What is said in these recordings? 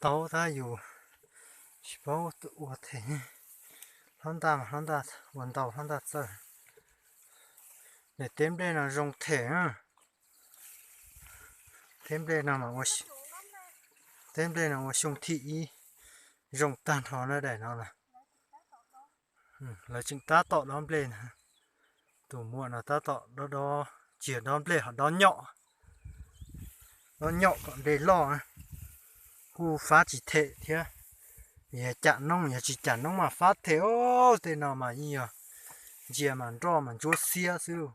Tau tab yus tsis paub ua them. Hlob ntaj mas hlob ntaj ua ntau hlob ntaj txawj. Daim teb nplej no zoo them na. Teb nplej no mas ua, teb nplej no ua xyoo thib ib zoo tag nrho na daim no lawm. Lawv tseem tab tom dob nplej na. Tus muam no tab tom dob dob, tsis yog dob nplej ho dob nyom. Dob nyom kom nplej loj na. Kuj fab tsis them thiab. Yog cam noob, yog tsis cam noob mas fab them os. Tej no mas yeej yog ntsia mas nroj mas ntsuab xiab xwb.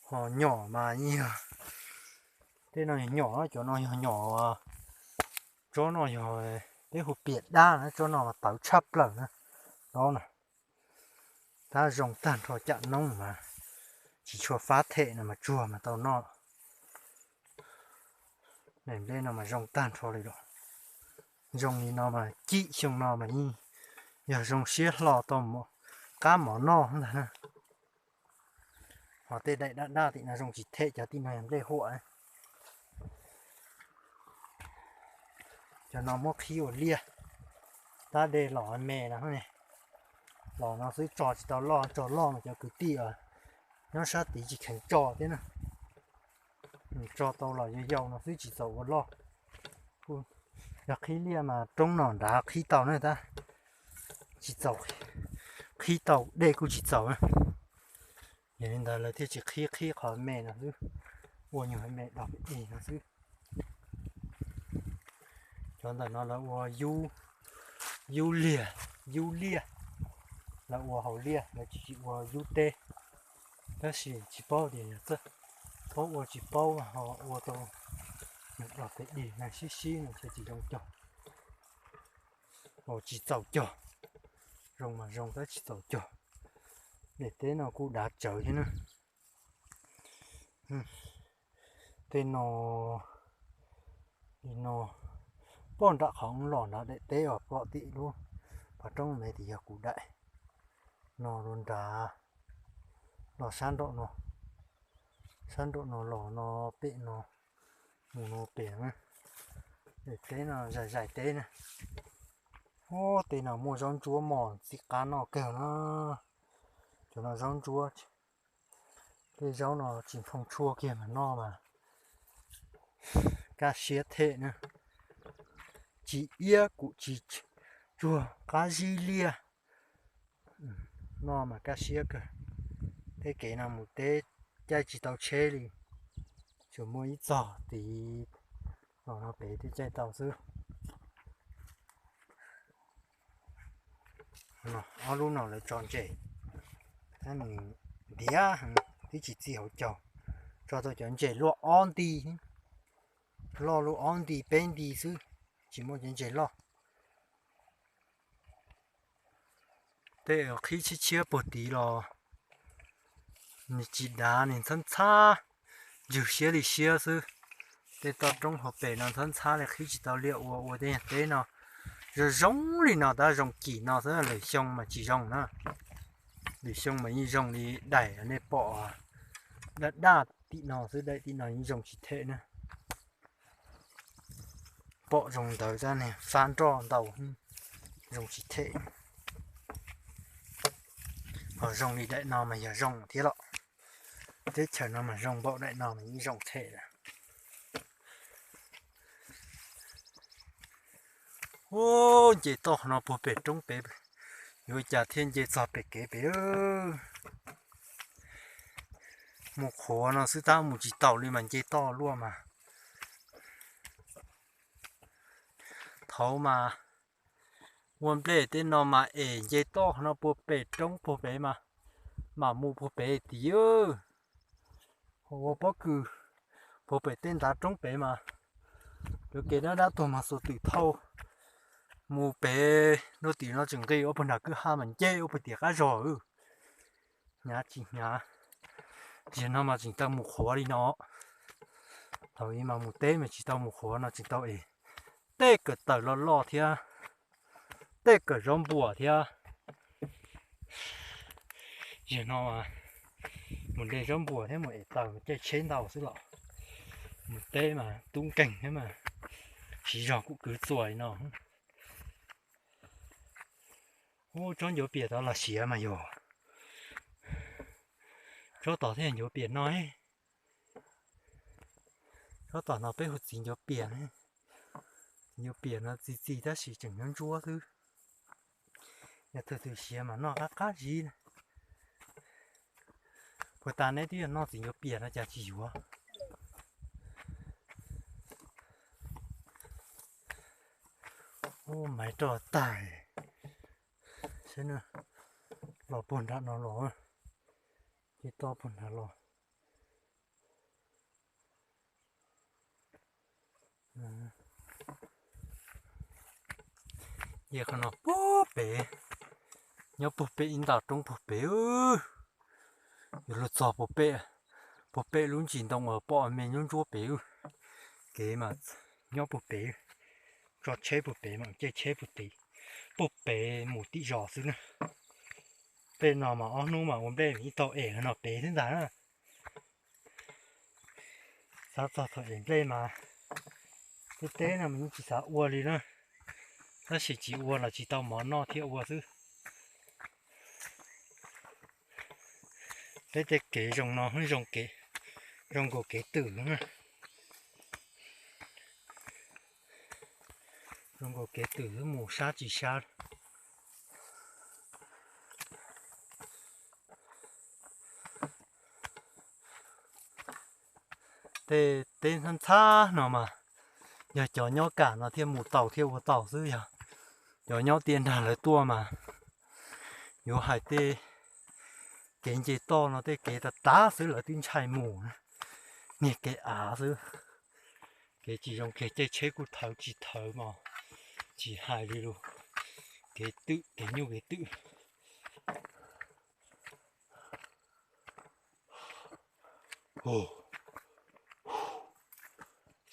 Ho nyom mas yeej yog, tej no yog nyom, cov no yog nyom. Tsob no yog peb hu piam dab na, tsob no mas tawv tshaj plaws na. Dob na, tab zoo tag nrho cam noob mas tsis tshua fab them no mas tsuag mas tau noj. Daim nplej no mas zoo tag nrho li los. Zoo li no mas cim xyoo no mas yeej yog zoo siab hlo tau qab mov noj ntag na. Ho tej daim daj daj tim no zoo tsis them, cov tim no yog nplej huam. Cov no muab qhib ua liaj, tab dej los me no ne. Los no xwb tso tsis tau loj, tso loj mas cov kwv tij nyob sab tid tsis kheev tso thiab na. Tso tau los yau yau no xwb tsis txaus ua loj. Yog qhib liaj mas roob no nrad qhib tau na tab, tsis txaus, qhib tau dej kuj tsis txaus na. Yog li ntawd lawv thiaj tsis qhib, qhib qhov me no xwb, ua nyuag me dog pem no xwb. Cov ntawm no lawv ua yub, yub liaj, yub liaj, lawv ua hauv liaj, lawv tsis ua yub teb. Tab sis tsis paub tias yog txawj paub ua tsis paub ho ua tau nyuag dog pem dig na, sib sib no ntshe tsis zoo cog, tsis txaus cog. Zoo mas zoo tab tsis txaus cog. Daim teb no kuj dav tsawv thiab na. Tej no, li no, poj nram qhov los nrad daim teb os, pom tim lub pas roob me tim yog kuv daim. No rau nrad, los sab nraum no, sab nraum no los no pem no, mus no pem na. Daim teb no zais zais teb na. Ub, tej no muaj zaub ntsuab mos txij qab noj kawg na. Cov no zaub ntsuab, tej zaub no tsis nphoo tshuaj kiag mas noj mas kaj siab them na. Tsis iab kuj tsis tsuag, qab zib liaj, noj mas kaj siab kawg. Tej kev no mus teb caij tsis tau tsheb li, tsuas muaj ib txog tid los no pem thiaj caij tau xwb. Ob lub no lawv tso ntses, tab nws ntiav heev twb tsis txi hauv caug, tso tau cov ntses luaj ob nti, loj luaj ob nti peb nti xwb, tsis muaj cov ntses loj. Tej qhib tshiab tshiab puag tid los nws tsis dav, nws ntxhab ntxhab, ntswg siab li siab xwb. Tej toj roob hauv pes no ntxhab ntxhab li, qhib tsis tau liaj ua, ua tej nyuag teb no zoo zoo li no tab zoo cim no xwb, lwm xyoo mas tsis zoo na. Lwm xyoo mas yeej zoo li daim nej pom daj daj tim no xwb, daim tim no yeej zoo tsis them na. Pom zoo ntawd tab ne fab nroj ntau, zoo tsis them. Ho zoo li daim no mas yog zoo thiab los. Teb chaws no mas zoo npaum daim no mas yeej zoo them lawm. Ub, nce toj no puag pem roob pem, yuav cas thiaj nce txog pem kev pem. Mus qhuav no xwb tab mus tsis taus li mas nce toj luaj mas. Thaud mas ua nplej tej no mas es nce toj no puag pem roob puag pem mas, mam mus puag pem tid. Ua pob kws puag pem tej ntav roob pem mas, yuav kev dab dab tuag mas xuas twm thauj mus pem rau tim no tseem nqis ua puag nram kwj ha mas nce ua puag tim qab zog. Hnyav tsis hnyav, tiam no mas tseem tau mus qhuav li no. Thaum ub mas mus teb mas tsis tau mus qhuav no, tseem tau es tej kawm tawm loj loj thiab, tej kawm zaub npuas thiab. Tiam no mus de zaub npuas thiab mus ev taws caij tsheb ntau xwb los. Mus teb mas tub nkeeg thiab mas, siv zog kuj kwv txuas li no. Ub, tsob ncuav pias tod los siav mas yog, tsob tod thiaj ncuav pias no. Tsob tom no peb hu txiv ncuav pias. Txiv ncuav pias no txi txiv tab sis tseem ntsuab ntsuab xwb. Yog thaum twg siav mas noj qab qab zib. Puag ta neb twb yog noj txiv ncuav pias no cas tsis yuav. Ub, maiv roj tag. Saib na, los puag nram no los, ces to puag nram los. Ces qhov no puag pem, nyob puag pem ib nta roob puag pem. Yuav luag txog puag pem, puag pem lub ntsis ntoo uas pom me ntsuab ntsuab pem. Kev mas nyob puag pem, tso tsheb puag pem mas caij tsheb puag tim, puag pem mus tim zos xwb na. Tej no mas ob hnub mas ua nplej mas ib tau es no pem xwb ntag na. Xav txog thaum es nplej mas tej teb no mas yeej tsis xav ua li na, tab sis tsis ua los tsis tau mov noj thiaj ua xwb. Peb tej kev zoo no zoo, zoo nkaus kev twm na. Zoo nkaus kev twm xwb, mus sab tsis sab. Tej teb ntxhab ntxhab no mas yog cov nyob kam no thiaj mus tau thiaj ua tau xwb, yog cov nyob tiaj nrag lawv tuaj mas yuav hais tej kev nce toj no tej kev tas tas xwb lawv twb ntshai mus, niag kev av xwb. Kev tsis zoo kiag, caij tsheb kuj thawv tsis thawv mas tsis hais li lus. Kev twm, kev nyuj kev twm.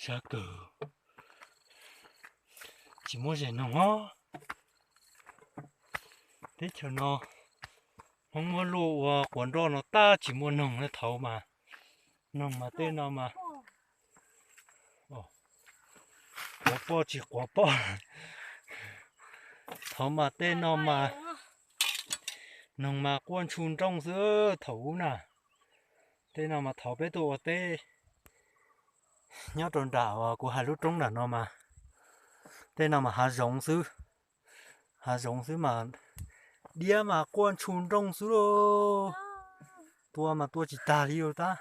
Sab kawg, tsis muaj zes noog os. Teb chaws no Hmoob muab luaj ua quav nroj no tab tsis muaj noog na, thaud mas noog mas tej no mas quav poj tsis quav poj. Thaud mas tej no mas noog mas quaj ntshu nrooj xwb thaum ub na. Tej no mas thaud peb tuaj ua teb nyob rau nram uas kuv hais lub roob nram no mas, tej no mas hav zoov xwb, hav zoov xwb mas diab mas quaj ntshu nrooj xwb lauj. Tua mas tua tsis tag li tab.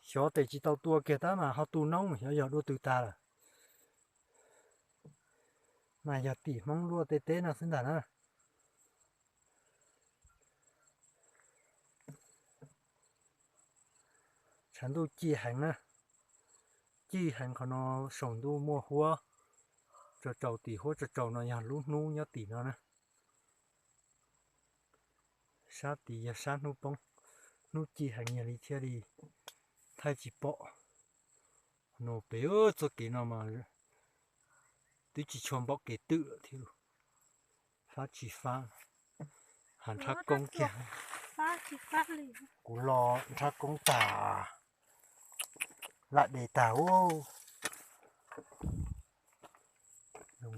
Xyov tes tsis tau tua kiag tab mas ho tu noob mas xyov yog dua twg tag lawm. Mas yog tim Hmoob luaj tej teb no xwb ntag na. Tshav ntuj ci heev na, ci heev qhov no. Saum ntuj muaj huab tsaus tsaus, tim huab tsaus tsaus no yog lub hnub nyob tim no na. Sab tid yog sab hnub poob, hnub ci heev yog li thiaj li thaij tsis pom. No pem txoj kev no mas twb tsis tshua npaum kev twm thiab, fab tsis fab, hav nrhab koob kiag. Kuv lo nrhab koob tag, lam de tag ub. Ub,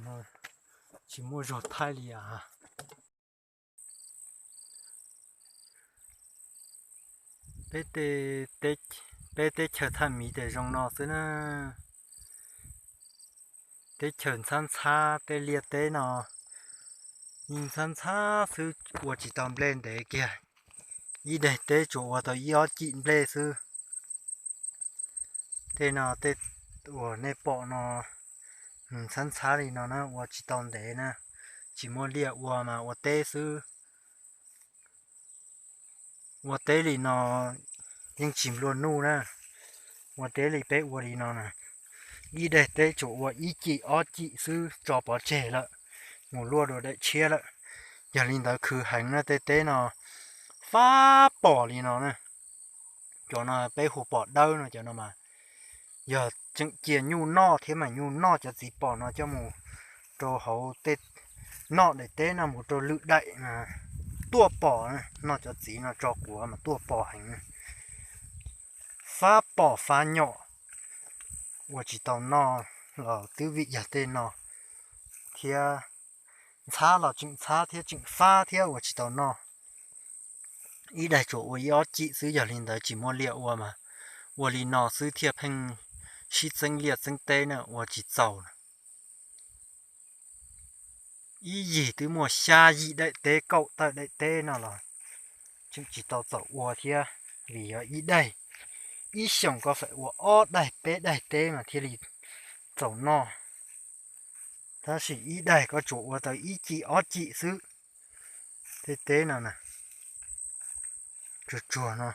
no tsis muaj zog thaij li as. Peb teb chaws thaj miv tes zoo no xwb na. Teb chaws ntxhab ntxhab, tej liaj teb no yeej ntxhab ntxhab xwb, ua tsis tau nplej ntev kiag. Ib daim teb tsuas ua tau ib ob cim nplej xwb. Tej no tej uas nej pom no nws ntxhab ntxhab li no na, ua tsis tau ntev na, tsis muaj liaj ua mas ua teb xwb. Ua teb li no yeej tsis nplua nuj na. Ua teb li peb ua li no na, ib daim teb tsuas ua ib cim ob cim xwb tso pov tseg lawm, mus luaj dua daim tshiab lawm. Yog li ntawd khwv heev na, tej teb no fab pom li no na. Cov no peb hu pom dawb no, cov no mas yog tseem cia nyuj noj thiab mas nyuj noj cov txiv pos no coj mus rau hauv tej, noj daim teb no mus rau lwm daim mas tuaj pos, noj cov txiv no tso quav mas tuaj pos heev, fab pos fab nyom, ua tsis tau noj los twb vim yog tej no thiab, ntxhab los tseem ntxhab thiab tseem fab thiab ua tsis tau noj. Ib daig tsuas ua ib ob cim xwb, yog li ntawd tsis muaj liaj ua mas ua li no xwb thiaj pheej sib txeeb liaj txeeb teb na, ua tsis txaus na. Ib yig twb muaj xya yim daim teb kaum tawm daim teb no los tseem tsis tau txaus ua thiab, vim yog ib daig, ib xyoos koj faim ua ob daig peb daig teb mas thiaj li txaus noj. Tab sis ib daig koj tsuas ua tau ib cim ob cim xwb. Tej teb no na, tsuag tsuag no,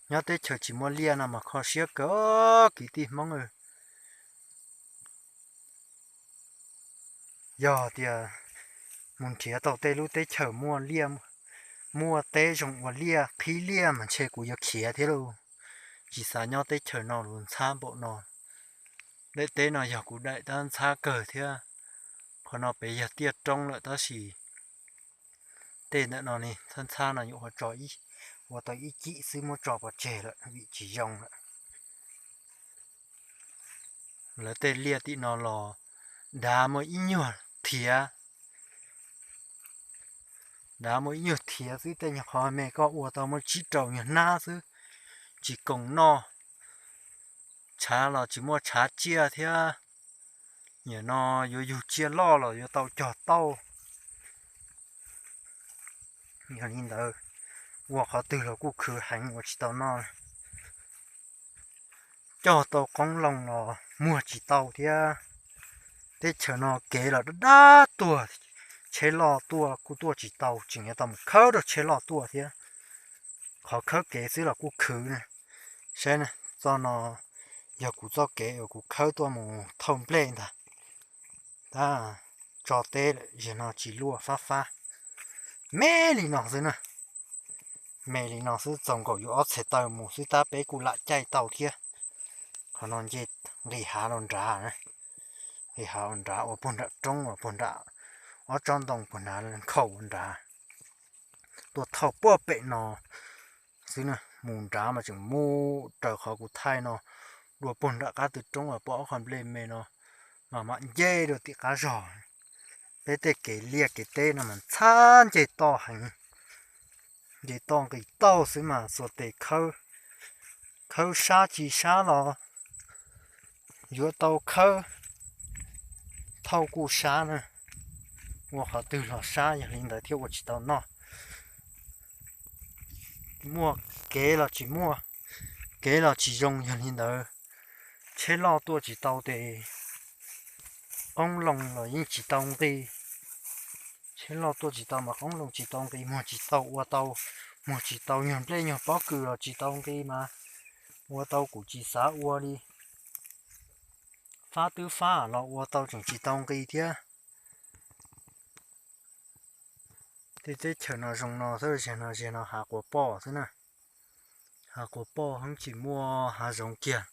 nyob teb chaws tsis muaj liaj no mas kho siab kawg kwv tij Hmoob. Yog tias mus nrhiav tau tej lub teb chaws muaj liaj, muaj teb zoo ua liaj qhib liaj mas ntshe kuv yuav khiav thiab lauj. Tsis xav nyob teb chaws no los ntxhab npaum no. Daim teb no yog kuv daim tab ntxhab kawg thiab. Qhov no pem yog tiaj roob lawm tab sis tej ntawm no ne ntxhab ntxhab no yuav ua tso, ua tau ib cim xwb muab tso pov tseg lawm vim tsis zoo lawm. Lawv tej liaj tim no los dav muaj ib nyuag thiav, dav muaj ib nyuag thiav xwb, tej nyuag qhov me koj ua tau muaj tsib rau nyuag hnab xwb, tsis koom noj. Tshav los tsis muaj tshav tsiaj thiab, nim no yuav yug tsiaj loj los yuav tau cog tauj. Yog li ntawd, ua qhov twg los kuj khwv heev ua tsis tau noj. Cog tau qoob loo los muag tsis tau thiab. Teb chaws no kev los dab dab tuag, tsheb loj tuaj kuj tuaj tsis tau, tseem yuav tau mus khawb rau tsheb loj tuaj thiab. Qhov khawb kev xwb los kuj khwv na. Saib txoj no yog kuv txoj kev uas kuv khawb tuaj mus thauj nplej ntag. Tab tso teb lawm, zaum no tsis luaj, fab fab me li no xwb na. Me li no xwb, txaus nkaus yuav ob txhais taw mus xwb tab peb kuj lam caij tau thiab. Qhov no nce nqis hav los nrad, nqis hav los nrad ua puag nram roob, ua puag nram ob tsob ntoo puag nrad, nkhaus ua nrad tuaj thauj puag pem no xwb na. Mus nrad mas tseem mus raws qhov kuv thaij no, dua puag nram qab tw roob uas pom ob qho nplej me no, mas mam nce rau tim qab zog. Peb tej kev liaj kev teb no mas ntxhab nce toj heev, nce toj nqis tauj xwb mas xuas tes khawb, khawb sab tsis sab los yuav tau khawb thauj kuj sab na. Ua qhov twg los sab, yog li ntawd thiaj ua tsis tau noj. Muaj kev los tsis muaj, kev los tsis zoo, yog li ntawd tsheb loj tuaj tsis tau tes qoob loo los yeej tsis tau nqi. Tsheb loj tuaj tsis tau mas qoob loo tsis tau nqi, muag tsis tau ua tau, muag tsis tau nyuag nplej nyuag pob kws los tsis tau nqi mas ua tau kuv tsis xav ua li. Fab twb fab los ua tau tseem tsis tau nqi thiab. Tej teb chaws no zoo no xwb, zaum no zaum no hav quas poj xwb na. Hav quas poj heev, tsis muaj hav zoov kiag.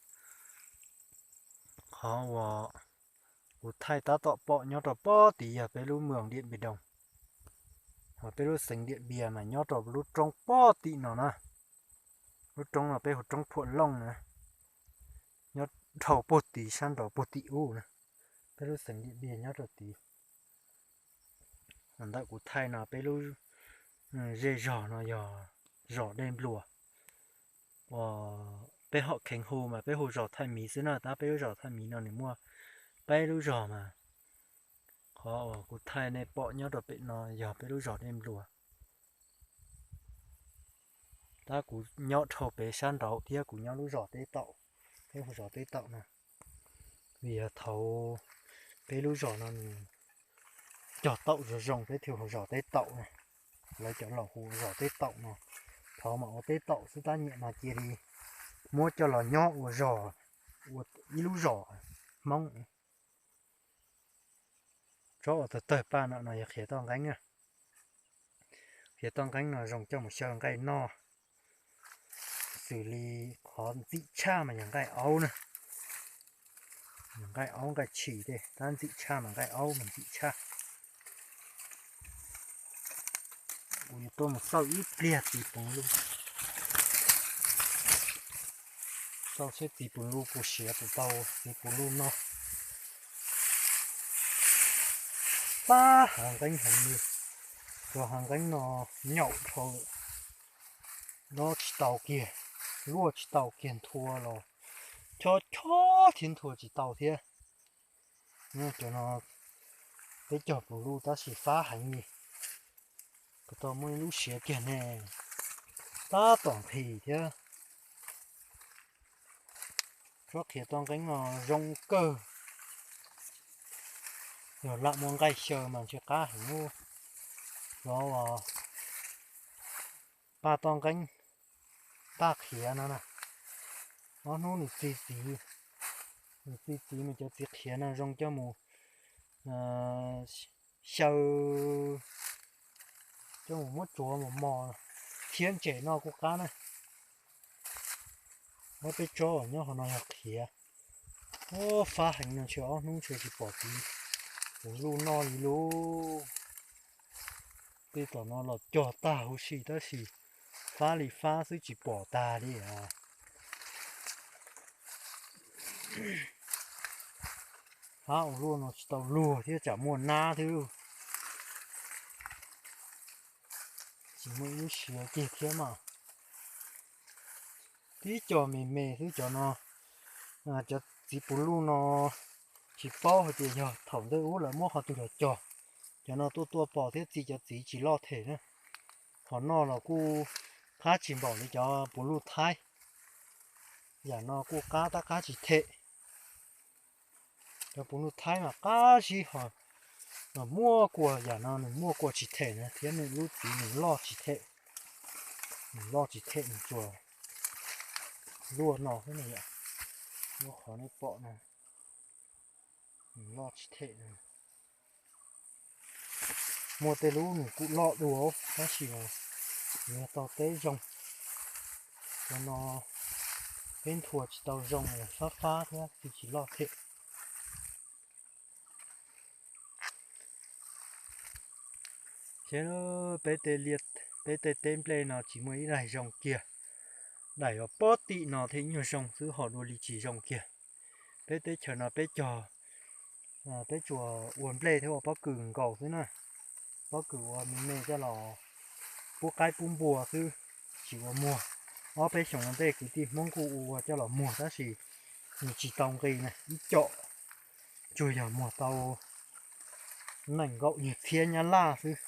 Qhov uas kuv thaij tab tom pom nyob rau pob tid yog peb lub moos Diam Npias Doos, hos peb lub xeev Diam Npias mas nyob rau lub roob pob tim no na. Lub roob no peb hu roob Phuam Looj na, nyob dhau puag tid sab nraud puag tim ub na. Peb lub xeev Diam Npias nyob rau tid. Ntawm kuv thaij no peb lub zej zog no yog zos Dej Npluas. Uas peb hom kheev hu mas peb hu zos Thaij Miv xwb na, tab peb lub zos Thaij Miv no nws muaj peb lub zos mas. Qhov uas kuv thaij nej pom nyob rau pem no yog peb lub zos Dej Npluas. Tab kuv nyob dhau pem sab nraud thiab kuv nyob lub zos Teb Taum, peb hu zos Teb Taum no. Vim yog thaud peb lub zos no nws cog taum zoo zoo peb thiaj hu zos Teb Taum na. Lawv cov laus hu zos Teb Taum no. Thaud mas ua Teb Taum xwb tab nyiam mas cia li muab coj los nyob ua zos, ua ib lub zos Hmoob. Tsob uas tawg tawg paj no no yog qhiav toj nqeeb na. Qhiav toj nqeeb no zoo coj mus xyaw nqaij noj, xws li qhov ntxim tshaj mas yog nqaij aub na. Nqaij aub nqaij tshis tej tab ntxim tshaj mas nqaij aub mas ntxim tshaj. Kuv yuav tuaj mus xauj ib pliag txiv poos luj, xauj seb txiv poos luj puas siav puas tau txiv poos luj noj. Pab hav nqeeb heev li, cov hav nqeeb no nyaum dhau lawm, nyob tsis tau kiag, luaj tsis tau kiag, nthua los chob chob thiab nthua tsis tau thiab. Cov no peb cog poos luj tab sis fab heev li, puas tau muaj ib lub siav kiag ne, tab tom nqhis thiab. Tsob qhiav toj nqeeb no zoo kawg, yog lam muaj nqaij xyaw mas ntshe qab heev ub. Cov paj toj nqeeb, paj qhiav no na, ob hnub nws txi txiv, nws txi txiv mas cov txiv qhiav no zoo coj mus xyaw, coj mus muab tsuav mos mos thiab ntses noj kuj qab na. Ob peb tsob nyob hauv no yog qhiav. Ub, fab heev no ntshe ob hnub ntshe tsis pom txiv poos luj noj li lauj. Tej tom no los cog tag huv si tab sis fab li fab xwb tsis pom tag li. Fab ua luaj no tsis tau luag thiab tsam muaj nab thiab. Tsis muaj ib lub siav kiag thiab mas. Tib co me me xwb cov no. Cov txiv poos luj no tsis paub hais tias yog thaum ntej ub lawv muab qhov twg los cog, cov no tuaj tuaj pom thiab txi cov txiv tsis loj them na. Qhov no los kuj qab tsis npaum li cov poos luj thaib, yam no kuj qab tab qab tsis them. Cov poos luj thaib mas qab zib ho, mas muaj kua, yam no nws muaj kua tsis them na thiab nws lub txiv nws loj tsis them. Nws loj tsis them nws tsuas luaj no xwb na yom. Muaj qhov nej pom na, nws loj tsis them. Muaj tej lub nws kuj loj dua tab sis mas nws tau teb zoo. Cov no peb nthua tsis tau zoo, fab fab thiab txi tsis loj them. Ces peb tej, peb tej teb nplej no tsis muaj ib daim zoo kiag. Daim uas pob tim no thiaj nyuag zoo xwb, ho dua li tsis zoo kiag. Peb teb chaws no peb cog, peb tsuas ua nplej thiab ua pob kws nkaus xwb na. Pob kws ua me me coj los pub qaib pub npua xwb, tsis ua muag. Ob peb xyoos ua ntej kwv tij Hmoob kuj ua coj los muag tab sis nws tsis tau nqi na, ib com tsuas yog muag tau nees nkaum nyuag txhiab nyab laj xwb.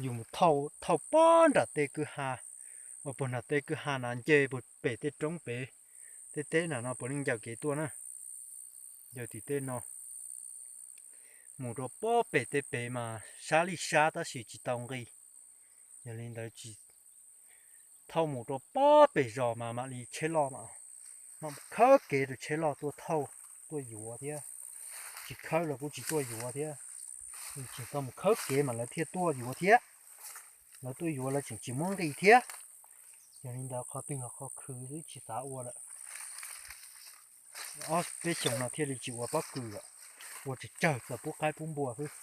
Yus mus thauj pob nram tej kwj ha, uas puag nram tej kwj ha na nce puag pem tej roob pem, tej teb nram no puav leej ncaws kev tuaj na. Ncaws tim tej no mus rau pob pem tej pem mas sab li sab tab sis tsis tau nqi. Yog li ntawd tsis, thauj mus rau pob pem zos mas mam li tsheb loj mas, mam khawb kev rau tsheb loj tuaj thauj, tuaj yuav thiab. Tsis khawb los kuj tsis tuaj yuav thiab. Tseem tau mus khawb kev mas lawv thiaj tuaj yuav thiab. Lawv tuaj yuav lawv tseem tsis muab nqi thiab. Yog li ntawd qhov twg los qhov khwv xwb tsis xav ua lawm. Ob peb xyoos no thiaj li tsis ua pob kws lawm, ua tsawg tsawg txawm pub qaib pub npua xwb.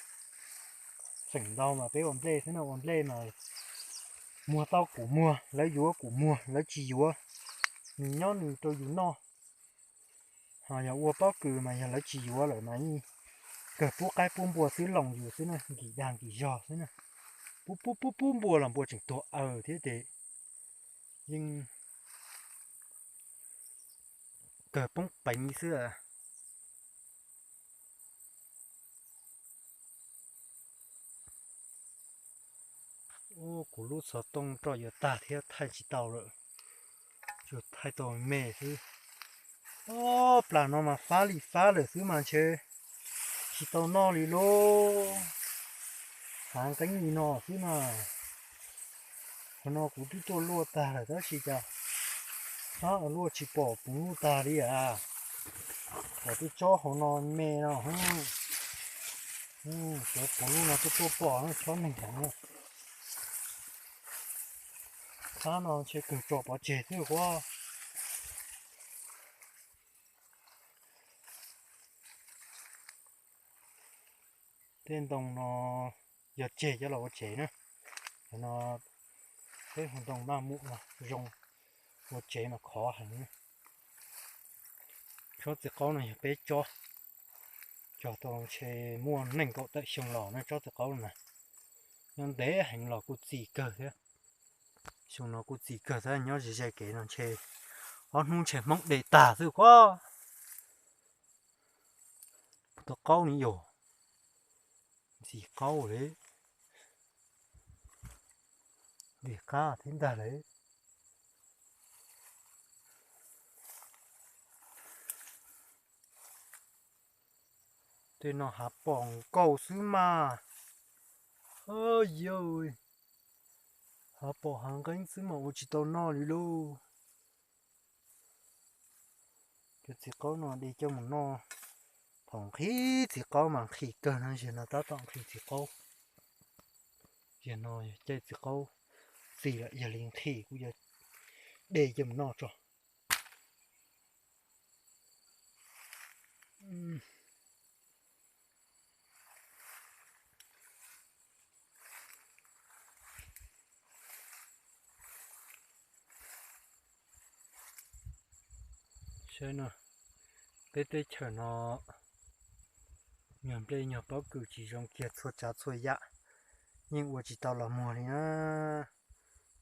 Feem ntau mas peb ua nplej xwb no, ua nplej mas muag tau kuj muag, lawv yuav kuj muag, lawv tsis yuav nws nyob nws rau yus noj. Ho yog ua pob kws mas yog lawv tsis yuav lawm mas yeej kawg pub qaib pub npua xwb, loos yus xwb na, nkim dag nkim zog xwb na. Pub pub pub pub npua los npua tseem tuag aws thiab ces yeej kawg poob peev xwb. Ub, kuv lub xov tooj roj yuav tag thiab thaij tsis tau lawm, tsuas thaij tau me xwb. Ob plas no mas fab li fab lawm xwb mas ntshe tsis tau noj li lauj. Hav nqeeb li no xwb mas. Qhov no kuv twb tuaj luaj tag lawm tab sis cas fab ua luaj tsis pom poos luj tag li as. Pom tej tsob hauv no me no, cov poos luj no tuaj tuaj pom no chob neeg heev. Fab no ntshe kawg tso pov tseg xwb huab. Tej ntoo no yog tseg coj los ua tsev na. Cov no peb hu ntoo maj mum no zoo, ua tsev mas khov heev. Tsob txiv qaub no yog peb tsob cog tau ntshe muaj nees nkaum tawm xyoo los na. Tsob txiv qaub no na nyob ntev heev los kuj txi kawg thiab. Xyoo no kuj txi kawg thiab, nyob ze ze kev no ntshe ob hnub ntshe Hmoob de tag xwb. Tua qaub ni yog ntxim qaub li, ntxim qab thiab ntag li. Tej no hav pom nkaus xwb mas. Yog, hav pom hav nqeeb xwb mas ua tsis tau noj li lauj. Cov txiv qaub no de coj mus noj, thaum nqhis txiv qaub mas nqhis kawg no, ziag no tab tom nqhis txiv qaub. Ziag no caij txiv qaub txi lawm, yog li nqhis kuj yuav de coj mus noj tso. Saib no, peb teb chaws no nyuag nplej nyuag pob kws tsis zoo kiag txhua tsav txhua yam, yeej ua tsis tau los muag li na.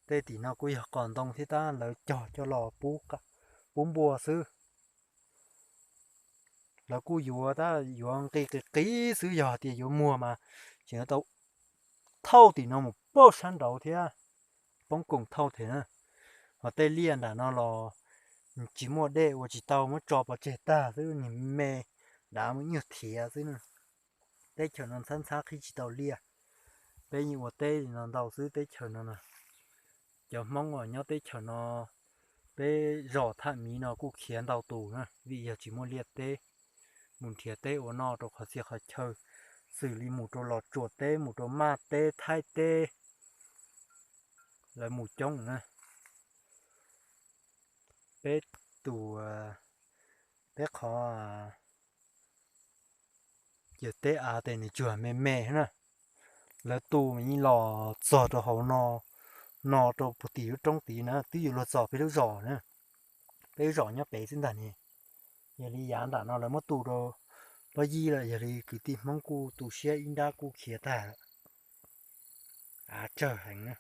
Tej tim no kuj yog qos ntoo thiab tab lawv cog coj los pub npua xwb. Lawv kuj yuav tab yuav nqi qis qis xwb, yog tias yuav muag mas tseem yuav tau thauj tim no mus pauj sab nraud thiab, poob koom thauj thiab na. Ho tej liaj nram no los tsis muaj dej ua tsis tau, muab tso pov tseg tag xwb, nws me dav muaj nyuag thiav xwb na. Teb chaws no ntxhab ntxhab qhib tsis tau liaj. Peb yeej ua teb li no ntau xwb teb chaws no na. Cov Hmoob uas nyob teb chaws no, peb zos Thaj Miv no kuj khiav ntau tus na, vim yog tsis muaj liaj teb, mus nrhiav teb ua noj rau qhov txhia qhov chaw, xws li mus rau Los Tsuas teb, mus rau Maj teb, Thaib teb, lawv mus coob na. Peb tus, peb qhov yawg teb av tes nws tsuas me me na. Lawv tu mas yeej los txog rau hauv no, no rau puag tim lub roob tid na, twb yuav luag txog peb lub zos na. Peb lub zos nyob pem xwb ntag ne. Yog li yav nram no lawv muab tu rau pob yib lawm, yog li kwv tij Hmoob kuj tu siab ib nrab kuj khiav tag lawm. Av tsawg heev na.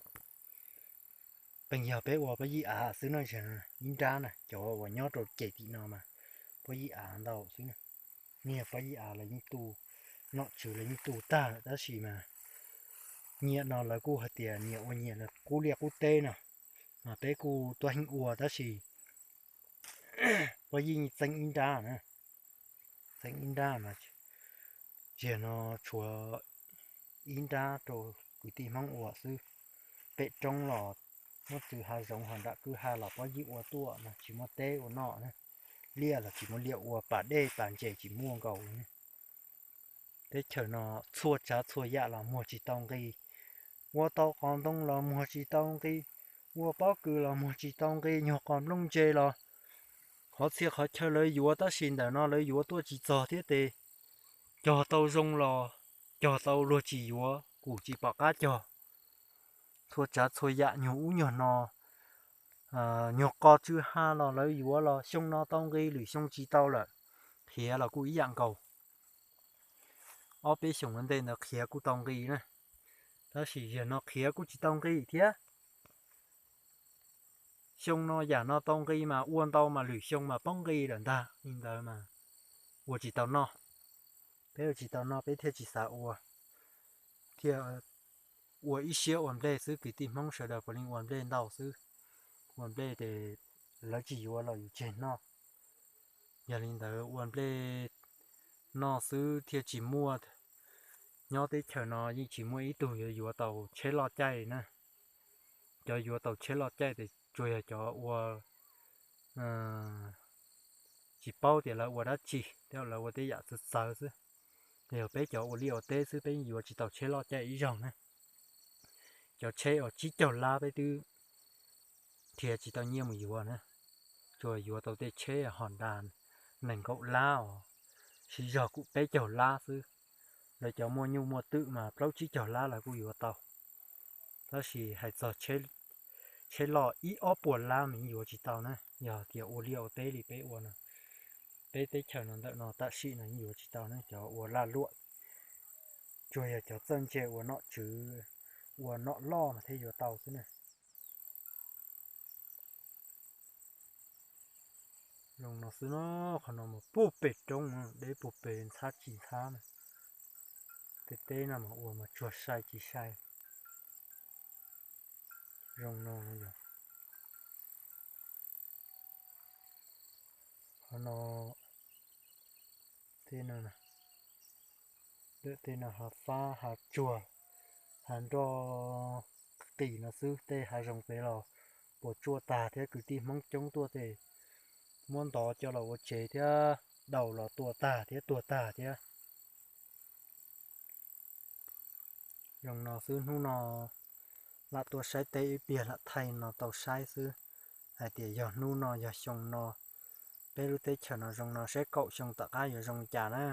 Pees yog peb ua pob yib av xwb no, ib nrab na, cov uas nyob rau ceg tim no mas pob yib av ntau xwb na. Niag pob yib av lawv yeej tu, nom tswv lawv yeej tu tag lawm tab sis mas nyias no lawv kuj hais tias nyias ua nyias qub liaj qub teb no, mas peb kuj tuaj heej ua tab sis pob yib txeeb ib nrab na, txeeb ib nrab mas ziag no tshuav ib nrab rau kwv tij Hmoob ua xwb. Pem roob los muaj txwv hav zoov, ho nram kwj ha los pob yib ua tuaj no, tsis muaj teb ua noj na. Liaj los tsis muaj liaj ua, pas dej pas ntses tsis muaj nkaus li. Teb chaws no txhua tsav txhua yam los muag tsis tau nqi. Ua tau qos ntoo los muag tsis tau nqi, ua pob kws los muag tsis tau nqi, nyuag qos nplooj ntse los qhov txhia qhov chaw lawv yuav tab sis ntawm no lawv yuav tuaj tsis txog thiab tes cog tau zoo los cog tau, luag tsis yuav kuj tsis pom qab cog. Txhua tsav txhua yam nyuag ub nyuag no, nyuag qos tsw ha los lawv yuav los xyoo no tau nqi, lwm xyoo tsis tau lawm, qhiav los kuj ib yam nkaus. Ob peb xyoos ua ntej ntawd qhiav kuj tau nqi na, tab sis yog no qhiav kuj tsis tau nqi thiab. Xyoo no yam no tau nqi mas ua ntau mas lwm xyoo mas poob nqi lawm ntag, li ntawd mas ua tsis tau noj. Peb ua tsis tau noj peb thiaj tsis xav ua, thiaj ua ib siab ua nplej xwb. Kwv tij Hmoob sawv daws puav leej ua nplej ntau xwb, ua nplej ces lawv tsis yuav los yus tseg noj. Yog li ntawd ua nplej noj xwb thiaj tsis muaj. Nyob teb chaws no yeej tsis muaj ib tug yuav yuav tau tsheb loj caij na. Cov yuav tau tsheb loj caij ces tsuas yog cov ua tsis paub tias lawv ua dab tsi, thiab lawv ua tej yam txawv txawv xwb. Yog peb cov ua liaj ua teb xwb peb yuav tsis tau tsheb loj caij ib zaug na. Cov tsheb uas tsib caug lab peb twb nrhiav tsis tau nyiaj mus yuav na, tsuas yuav tau tej tsheb Honda nees nkaum lab os, siv zog kuj peb caug lab xwb. Lawv cov muaj nyuj muaj twm mas plaub tsib caug lab lawv kuj yuav tau, tab sis hais txog tsheb loj ib ob puas lab mas yeej yuav tsis tau na. Yog tias ua liaj ua teb li peb ua no, peb teb chaws no ntawm no tam sim no yeej yuav tsis tau ne, cov ua laj luam, tsuas yog cov txawj ntse ua nom tswv, ua nom loj mas thiaj yuav tau xwb ne. Zoo no xwb no, qhov no mas puag pem roob, deb puag pem ntxhab tsis ntxhab na. Tej teb no mas ua mas tsuag sai tsis sai. Zoo no yog qhov no, tej no, tej no hav fab hav tsuag, hav nroj qis no xwb, tej hav zoov pem los puas tsuaj tag thiab, kwv tij Hmoob coob tuaj ces muab ntov coj los ua tsev thiab, daus los tua tag thiab tuag tag thiab. Zoo no xwb, hnub no lam tuaj saib teb ib pliag lam thaij no tau saib xwb, hais tias yog hnub no yog xyoo no peb lub teb chaws no zoo no, saib kaum xyoo tom qab yuav zoo li cas na.